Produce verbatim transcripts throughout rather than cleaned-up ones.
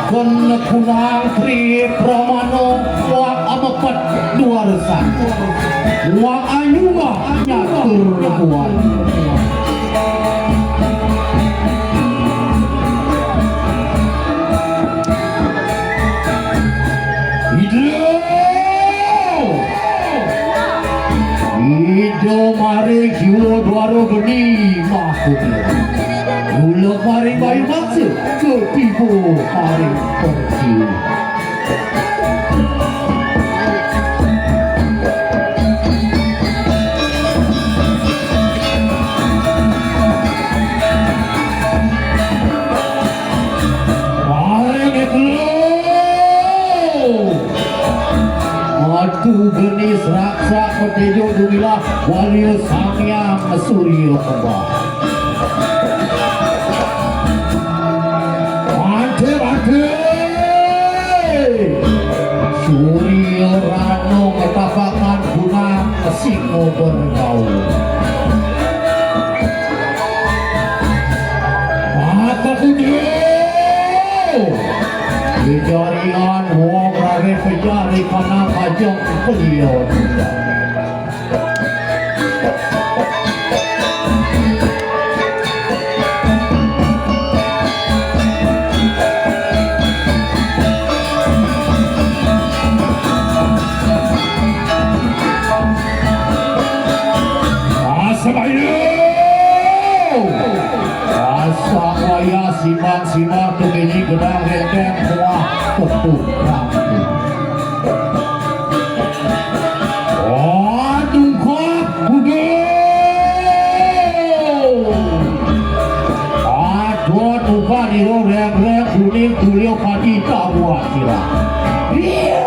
Ken kunang tri pramana, wa amepet dua resan. Wa anyuma nyatur kuat. Ida! Ida maring jiwa dwara geni mahkota. Mula maring bayu mangsa ketiba maring pertiwi. Paring telu. Atu geni seraksak petejo dumilah walia Sang Hyang Surya Kembar. Ante, ante. Surya Rano ngetapakan gunang singo bergaul. Maka puji. Kejarian wong rare pejari kana kajeng keliau. Asabayu. Asa waya simak-simak tu bini gedang renteng kuah tepuk rambu. Aduh, kak, kudu. Aduh, tukar niro rem-rem kuning tulio kaki tak buat kira. Iya.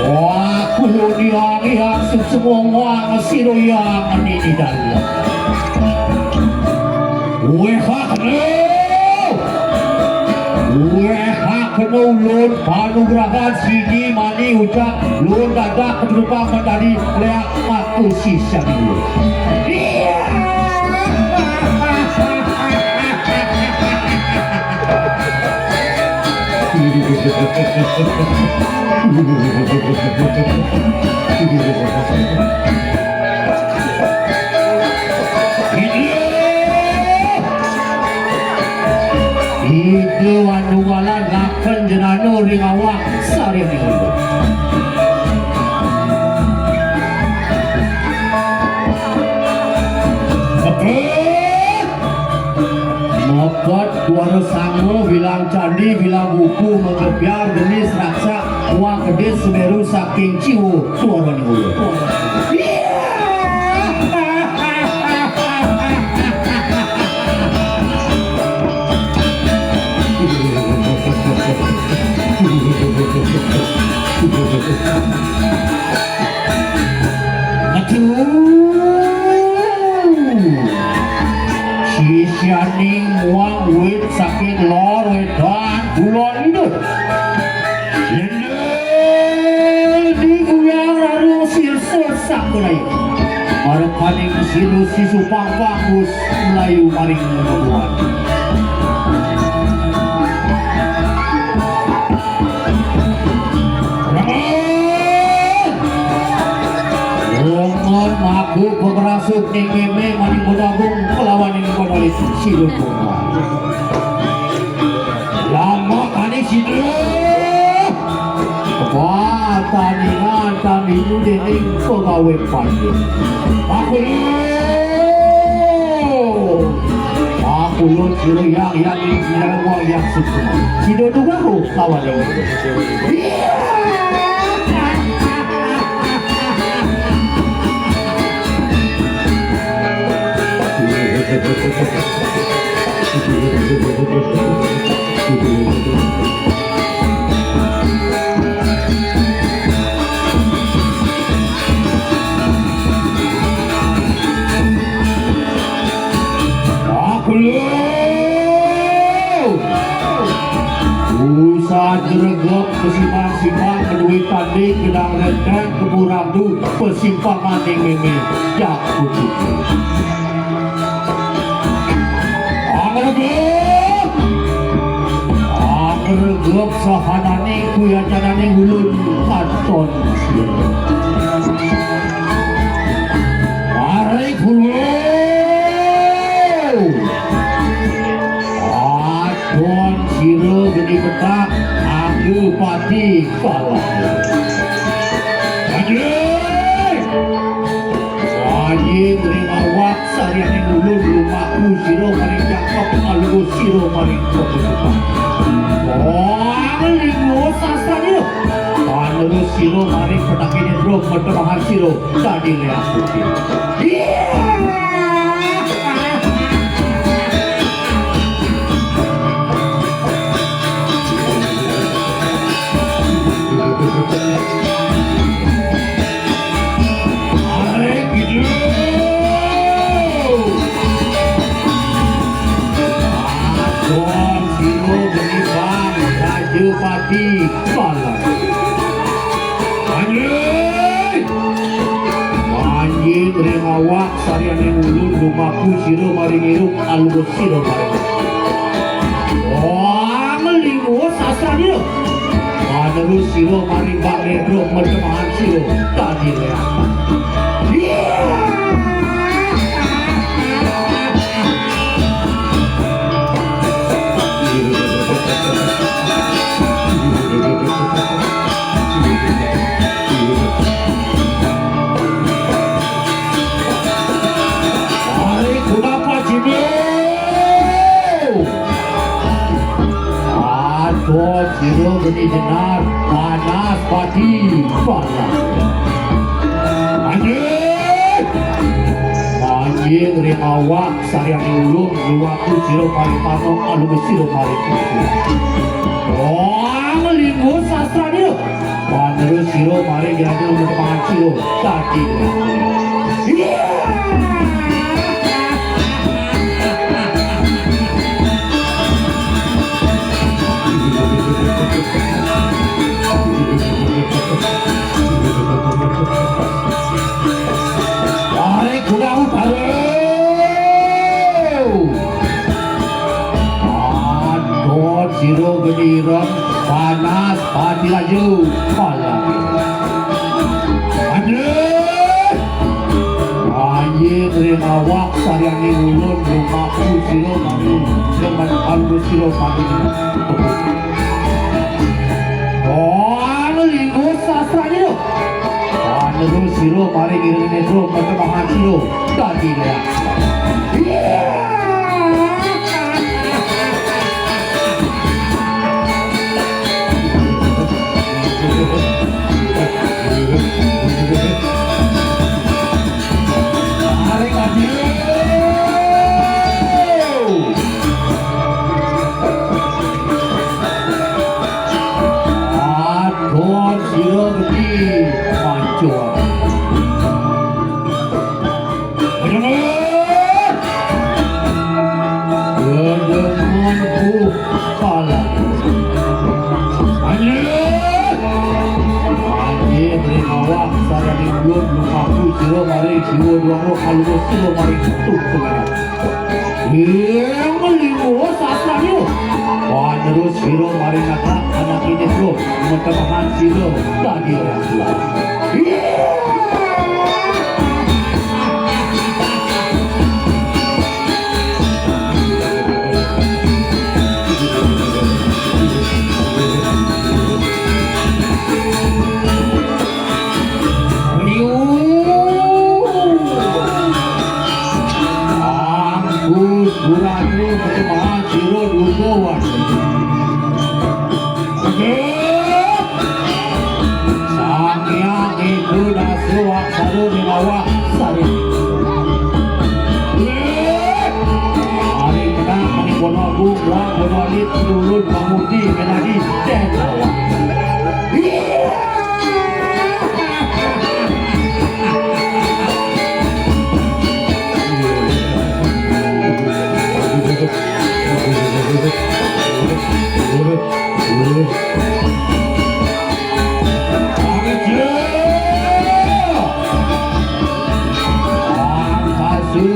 Wah, kulo diang-iang sesemongwang siro yang nini dalam. Wehak no. Wehak no ulun panugrahan sigi mani ucap lun dadak kedudukan mandadi leak maku sisa dulu. Iya. Ida wanunggalan laken jenana ring awak sareng ida. Mepet. Mepet, duara sanga, bilang candi, bilang buku, menggebyar, genis, raksak, uang kedis, semeru, saking ciwa, duara niwa. Aduh. Sisianing muang wit saking lor wedan kulon idup. Yendel di guyang rarung sirsa sakulai. Marepaning silu sisu pangpang bus Melayu maring ngebuan. Longon maku pemerasuk ning meme maning bodagung kelawan ning bodalis sidun bongkar. Lama kali sidun. Wah, tandingan kami nu dening pegawe panjin. Aku lu. Aku lu sira yang yang yang yang sukses. Sidun juga aku lawan dia. Pusat gregep kesimpang-simpang, kedue tanding gedang renteng, keburandu pesimpangan ning meme jak kucing. Angregep, angregep sahanane kuyacanane ulun kanton. Mari kulo. Adon sira geni petak, aku pati kalah. Anjing! Anjing ring awak sariane ulun lumaku sira maring jangkep, alus sira maring keputusan. Wah, linggo sastra dia. Panerus sira maring petangine bro, metemahan sira. Tadi le aku. Arek gitu. Adon sira geni bang, Raja Pati Palang. Anjing! Anjing ring awak sariane ulun lumaku sira maring iruk, alus sira maring. Wah, linggo sastra dia. Panerus sira maring bang ledro, metemahan sira tadi leak. Ari kuda pacimeu. Aduh, sira geni jenar, panas pati, panas. Anjing! Anjing ring awak sariane ulun, lumaku sira maring tano, alus sira maring kuku. Wah, linggo sastra dia. Panerus sira maring geraja, metemahan sira tadi. Iya. Arek kuda utara. Adon sira geni ireng, panas pati laju. Palang. Anjing! Anjing ring awak sariane ulun, lumaku sira mati. Jangan alus sira mati. Oh, anu linggo sastra dia. Anu sira maring ireng netro, metemahan sira tadi leak. Arek adil. Adon sira geni mancur. Bener. Bener, bu, kalah. Anjir. Anjir, beri awak, sarani ulun, lumaku, sira mari, jiwa duang roh, halus, sira mari, tuh, semangat. Iya, melinggo sastra dia. Panerus sira mari ngajak anak ini, bro. Metemahan sira tadi orang tua. Iya. Liu. Angkus Buratu persembahan sira dukuan. Sang Hyang Ida Dasa Aksara Dewa Sari. Ari menang, ari bono agung, wang bono alit, turun pamudi, menadi, dan lawan. Angkasa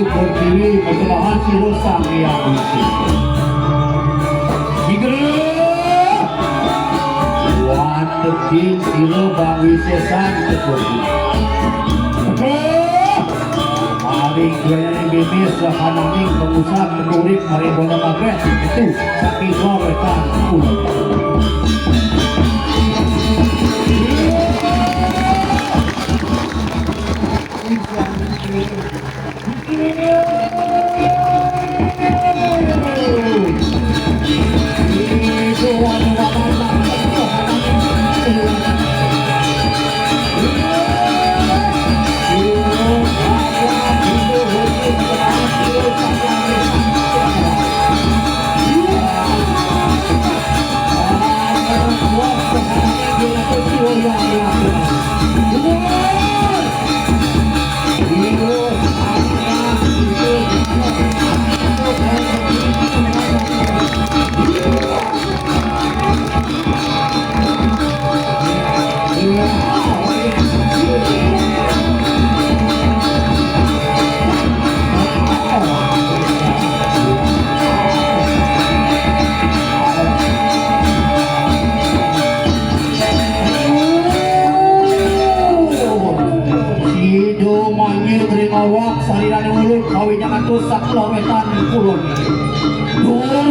Pertiwi persembahan sira Sang Hyang Widi. Inggih. Watekin sira Bang Wisesan Teguh. Paring duwene bibis sahananing pengusaha urip maring bola kabeh itu saking lor wetan kulon. Sida manyir ring awak sarirane ulun kawinjang atus sakulah wetan kulon. Durga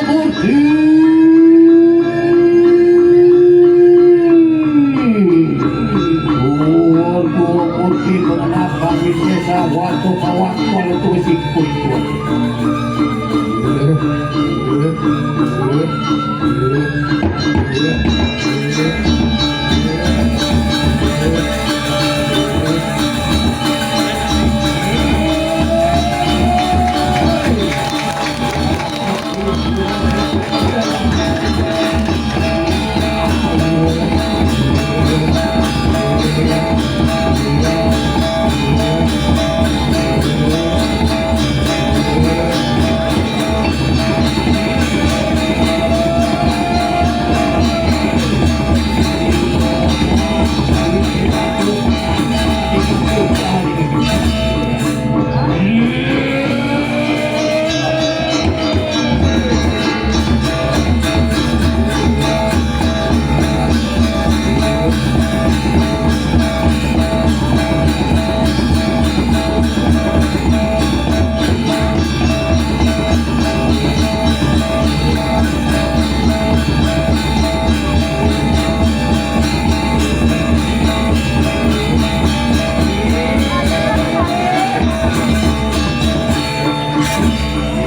Murti. Durga Murti mengenap kami sesa waktu kawan kuala tulis ikut.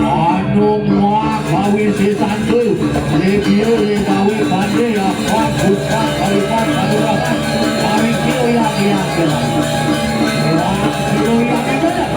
Anu muak gawi sisante, legia legawi pande apa buka kalimat kadurangan, paring kioyak-iyak gelah. Wah, kioyak-iyak gelah.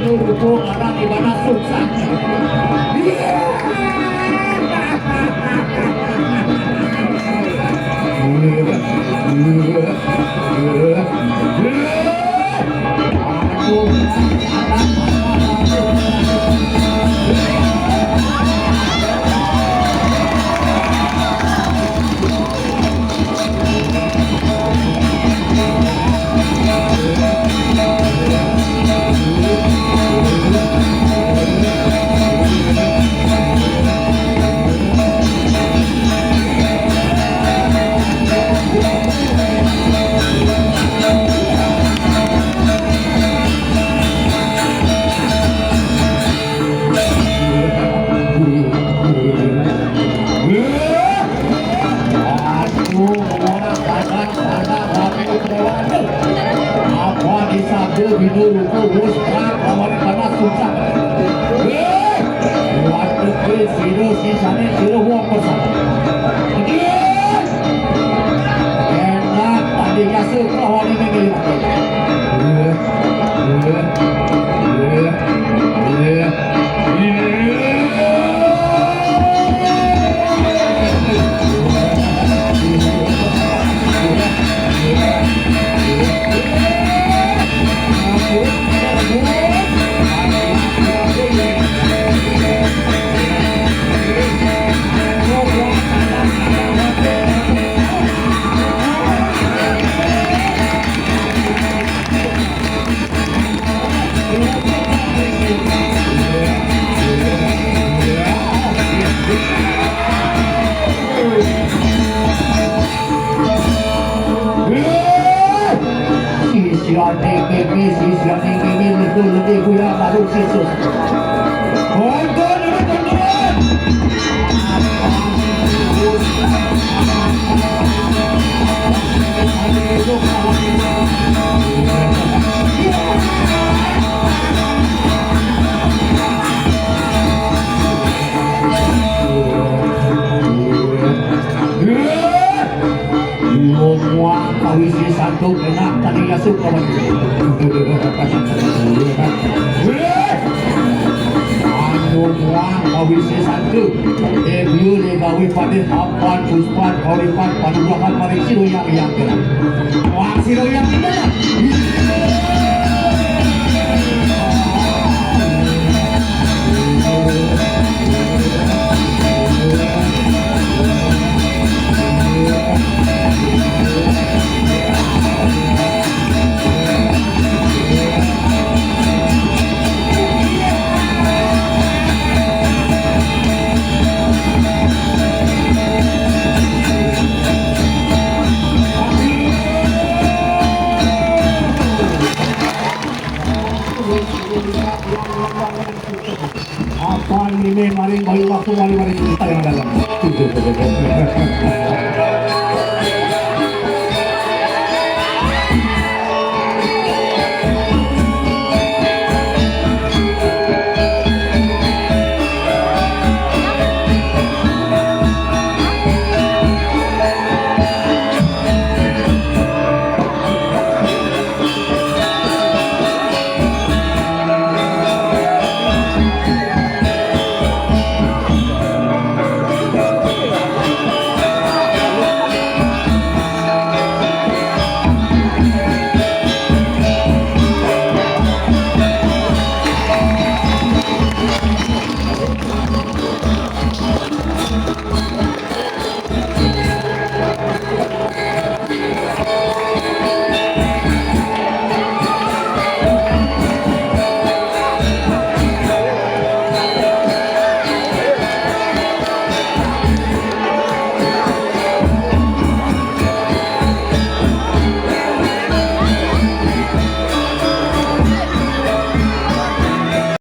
Ruko anak di mana susah. Aduh, orang panas, panas, tapi itu lewat. Apa disabda bina rupa, wus, prak, lawan panas, susah. Hei! Waduh, hei, sira, sisane, sira, wong, pesan. Hei! Enak, tadi biasa, kau hari ini. Sisiane kene, sisiane kene, niku lebih kuya baru sisus. Konco nurut, konco nurut. Iya, muang kawisi santu kena tadi ya suka. Anu muang kawisi santu. Ebiu le gawi pada apan puspan kauripan panugrahan maring sira yang yang kena. Muang sira yang kena. Apa ini maring bayu waktu maring maring kita yang dalam.